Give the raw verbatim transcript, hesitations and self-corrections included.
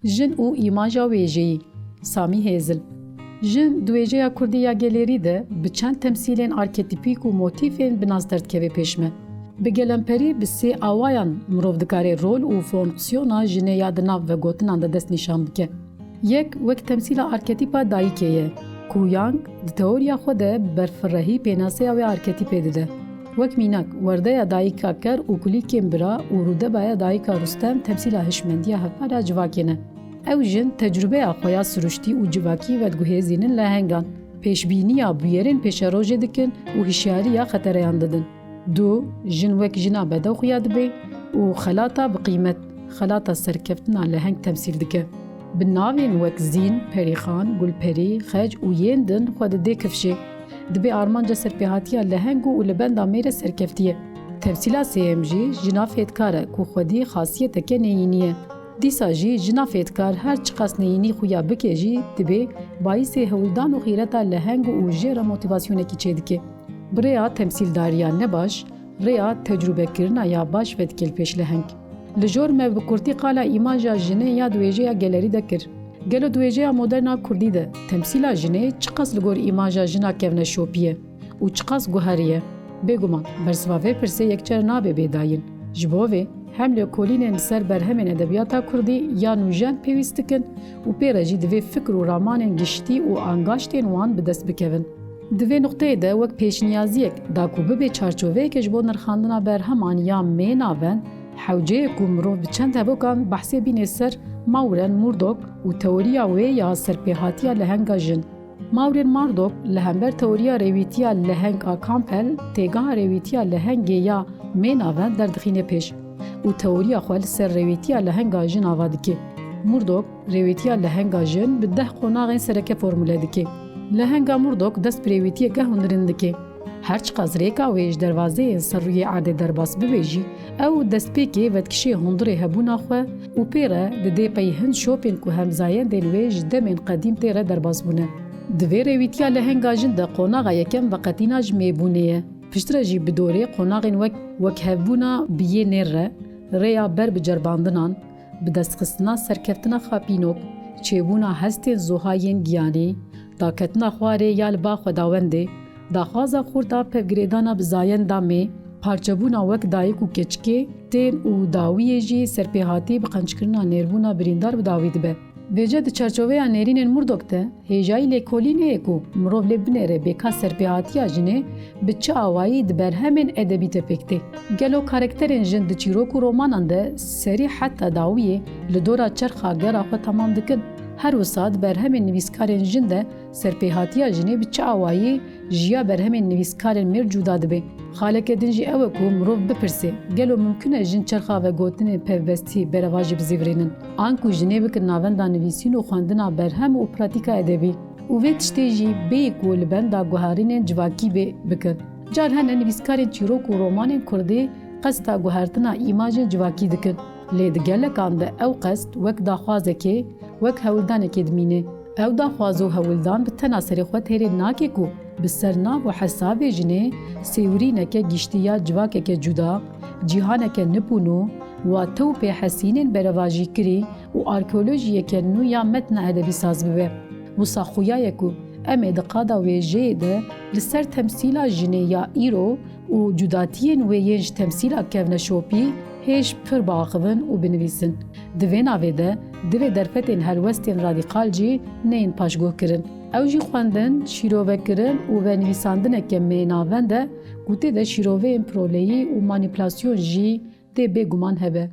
Jin û îmaja wêjeyî. Samî Hêzil. Jin di wêjeya kurdî ya gelêrî de bi çend temsîlên arketîpîk û motîfên bi nas derdikeve pêş me. Bi gelemperî bi sê awayan mirov dikare rol û fonksiyona jinê ya di nav vegotinan de dest nîşan bike. Yek wek temsîla arketîpa dayikê ye, ku Jung di teoriya xwe de berfirehî pênaseya wê arketîpê dide. Wek mînak, werdeya dayika ker û kulîlkên bira û rûdebaya dayika Rustem temsîla hişmendiya hevpar ya civakê ne. Ew jin tecrûbeya xwe ya siruştî û civakî vediguhêzînin lehengan, pêşbîniya bûyerên pêşerojê dikin û hişyariya xetereyan didin. Du, jin wek jina bedew xuya dibe û xelata bi qîmet, xelata serkeftina leheng temsîl dike. Bi navên wek Zîn, Perîxan, Gulperî, Xec û yên din xwe dide kifşê. Dibê armanca serpêhatiya leheng û li benda mêr e serkeftiye. Temsîla sêyem jî jina fêtkar e ku xwedî xasiyeteke neyînî ye. Dîsa jî jina fêtkar her çiqas neyînî xuya bike jî dibê bayîsê hewldan û xîreta leheng û jê re motîvasyonekî çêdike. Bi rêya temsîldariya nebaş, rêya tecrûbekirina ya baş vedike li pêş leheng. Li jor me bi kurtî qala îmaja jinê ya di wêjeya gelerî de kir. Gelo di wêjeya moderna kurdî de temsîla jinê çiqas li gor îmaja jina kevneşopî ye û çiqas guherî ye? Bêguman, bersiva vê pirsê yekçer nabe bêdayîn. Ji bo vê, hem lêkolînên li ser berhemên edebiyata kurdî ya nûjen pêwîst dikin û pê re jî divê fikr û ramanên giştî û angaştên wan bi dest bikevin. Di vê nuqteyê de wek pêşniyaziyek da ku bibe çarçoveyeke ji bo nirxandina berheman ya mênavend, hewceyê ku mirov bi çend hevokan behsê bînê ser Maureen Murdoch û teoriya wê ya serpêhatiya lehenga jin. Maureen Murdoch li hember teoriya rêwîtiya leheng a Campbell têgeha rêwîtiya lehengê ya mênavend derdixîne pêş û teoriya xwe li ser rêwîtiya lehenga jin ava dike. Murdoch rêwîtiya lehenga jin bi deh qonaxên sereke formule dike. Lehenga Murdoch dest bi rêwîtiyeke hundirîn dike. Her çiqas rêka wê ji dervazeyên ser rûyê erdê derbas bibe jî, ew destpêkê vedikişê hundirê hebûna xwe û pê re didê pey hin şopên ku hemzayendên wê ji demên qedîm tê re derbas bûne. Di vê rêwîtiya lehenga jin de qonaxa yekem veqetîna ji mêbûnê ye. Piştre jî bi dorê qonaxên wek wekhevbûna bi yê nêr re, rêya ber bi cerbandinan, bi destxistina serkeftina xapînok, çêbûna hestên zoha yên giyanî, daketina xwarê ya li ba xwedawendê, daxwaza xurt a pevgirêdana bi zayenda mê, parçebûna wek dayik û keçikê, tên û dawiyê jî serpêhatî bi qencikirina nêrbûna birîndar bi dawî dibe. Vêce di çarçoveya nêrînên Murdoch de, hêjayî lêkolînê ye ku mirov lê binêre bêka serpêhatiya jinê bi çi awayî di berhemên edebî de pêk tê. Gelo karekterên jin di çîrok û romanan de serî heta dawiyê li dora çerxa gera xwe temam dikin? Her wisa di berhemên nivîskarên jin de serpêhatiya jinê bi çi awayî ji ya berhemên nivîskarên mêr cuda dibe? Xaleke din jî ew e ku mirov bipirse, gelo mimkun e jin çerxa vegotinên pevbestî berevajî bizîvirînin? An ku jinê bikin navenda nivîsîn û xwendina berhem û pratîka edebî? Û vê tiştê jî bêyî ku li benda guherînên civakî bê bikin. Car hene nivîskarên çîrok û romanên kurdî qesta guhertina îmajên civakî dikin. Lê di gelekan de ew qest wek daxwazekê, wek hewldanekê dimîne. Ew daxwaz û hewldan bi tena serê xwe têrê nake ku bi ser nav û hesabê jinê sêwirîneke giştî ya civakeke cuda, cîhaneke nipûnû, wa tew pê hesînên berevajîkirî û arkeolojiyeke nû ya metna edebî saz bibe. Wisa xuya ye ku em ê di qada wêjeyê de li ser temsîla jinê ya îro û cudatiyên wê yên ji temsîla kevneşopî hêj pir biaxivin û binivîsin. Di vê navê de divê derfetên helwestên radîkal jî neyên paşguhkirin. Ew jî xwendin, şîrovekirin û venivîsandineke mênavend e ku tê de şîroveyên piroleyî û manîpulasyon jî dê bêguman hebe.